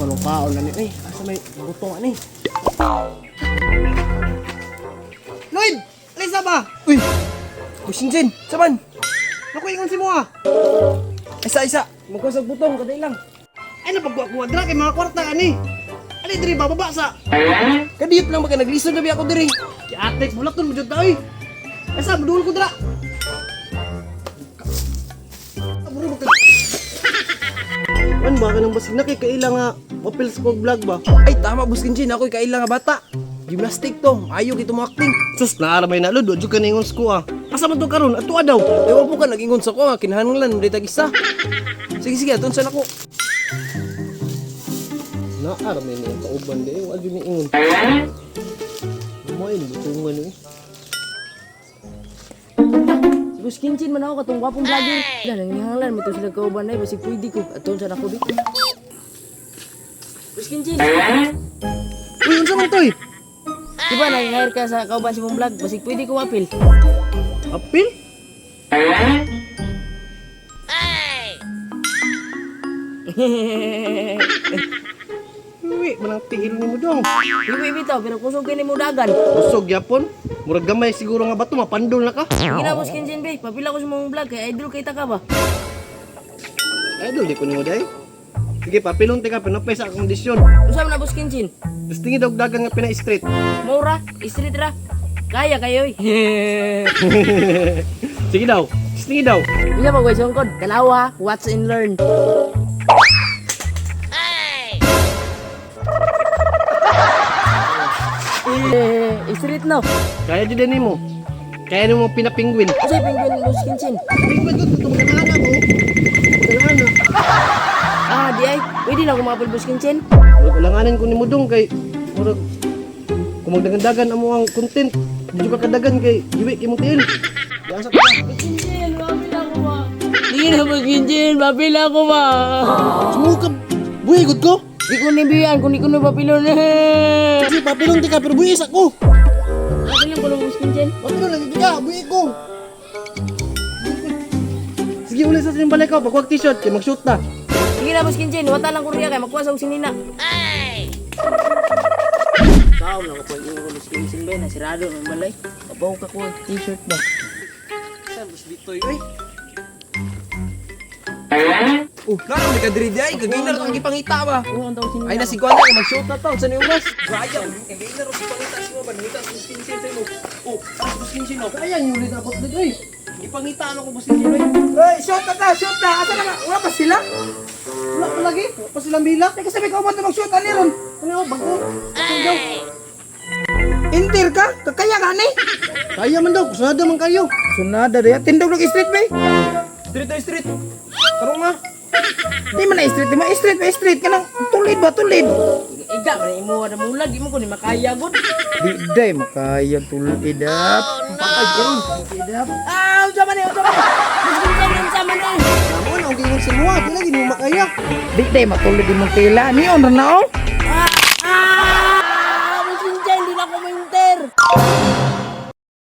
Anong kaon na ni? Eh, asa may butong ani? Lloyd! Alisa ba? Uy! Businsin! Saman! Naku, ingon si mo ah. Isa, isa! Magkusog butong, kaday lang. Ay, napagkuha-kuha dra kay mga kwarta ani. Ali diri ba baba sa? Kadiyot lang baka naglisod na biya ako diri. Ki Atex bulak tun mujud ta oy. Asa budul ko dra. Bro, baka. An ba ka nang basig na kay kaila nga papel sa kog vlog ba? Ay, tama, Buskinsin. Ako'y kaila nga bata. Gymnastic to. Ayaw kito mo acting. Sus, naara may nalod, wa jud ka ningon sa kuha. Asa man to karon? Ato daw. Ewan po ka, nag-ingon sa ko nga. Kinahanglan, di tag isa. Sige, sige, aton sa nako. Naara may ni kauban di, wa jud ni ingon. Mo ay butungan ni. Si Boss Kinchin man ako katong gwapong vlogger. Wala, nangihanglan mo to sila kauban ay basig pwede ko. Aton sa nako bi. Boss Kinchin, Uy, unsa man toy? di ba nangihire ka sa kauban si mong vlog? Basig pwede ko apil. Apil? Uy, manang tiil nimo dong. Iwi bitaw pero kusog kini mo dagan. Busog yapon. Murag gamay siguro nga bato mapandol na ka. Sige na Boss Kinchin be, papila ko sa mong vlog kay idol kay ta ka ba. Idol di ko nimo day. Sige, papilon ka pinapay sa kondisyon. Unsa man na Boss Kinchin? Tapos tingi daw dagan nga pina-street. Mura, street ra. Kaya kayo oy. Sige daw. Tingi daw. Bisa pa guys, kod. Tanawa, watch and learn. Eh, street no. Kaya jud nimo. Kaya nimo pinapingwin. Unsay penguin Boss Kinchin? Penguin ko to mga mo. Mga Ah, di ay. Pwede na ako mapil Boss Kinchin. Murag ulanganin ko nimo dong kay murag kung magdagan-dagan amo ang content. Di jud ka kadagan kay giwi kay imong tiil. Diyan sa ka. Kinchin, mapil ako ba? Di na Boss Kinchin, mapil ako ba? Sumuka. Buhi gud ko. Di ko nibiyan kung di ko na papilon. Kasi papilon ti ka pero buhi sa ko. Papilon ko na Boss Kinchin. Papilon lagi ka, buhi ko. Sige uli sa sining balay ko, pagkuwag t-shirt kay mag-shoot na. Sige na Boss Kinchin, wata lang kuriya kay makuha sa og sinina. Tao lang ko pag ingon Boss Kinchin ba nasirado ng balay. Kabaw ka ko t-shirt ba. Saan, Boss Bitoy, uy? Oh, lalo, may kadiri di ay. Kagainer ang gipangita ba? Oo, ang tawag sinina. Ay, nasi Kuan na, mag-shoot na to. Saan yung oras? Kaya, kagainer ang gipangita si mo ba? Nangita sa Boss Kinchin sa imo. Oh, ah, Boss Kinchin, oh. Kaya yung ulit abot na oy. Gipangita ano ko, Boss Kinchin, oy. Hey, shoot na ta, shoot na. Asa na ba? Wala pa sila? Wala pa lagi, wala pa silang bila. Teka sabi ko, mo mag-shoot ani ron. Ano bago? Inter ka? Kakaya ka ni? Kaya man daw, kusunada man kayo. Sunada rin. Tindog ng street bay. Street ay street. Tarong nga. Di man na street, di man street, ba street kanang tulid ba tulid. Iga man imo na mulag imo ko ni makaya gud. Di day makaya tulid up. Ah, unsa man ni, unsa man ni? Boss Kinchin, unsa man ni? Namo na ang gingon sa mga, di lagi mo makaya. Di day matulid imong tila. Nion ra na oh. Ah! Boss Kinchin, di na ko mainter.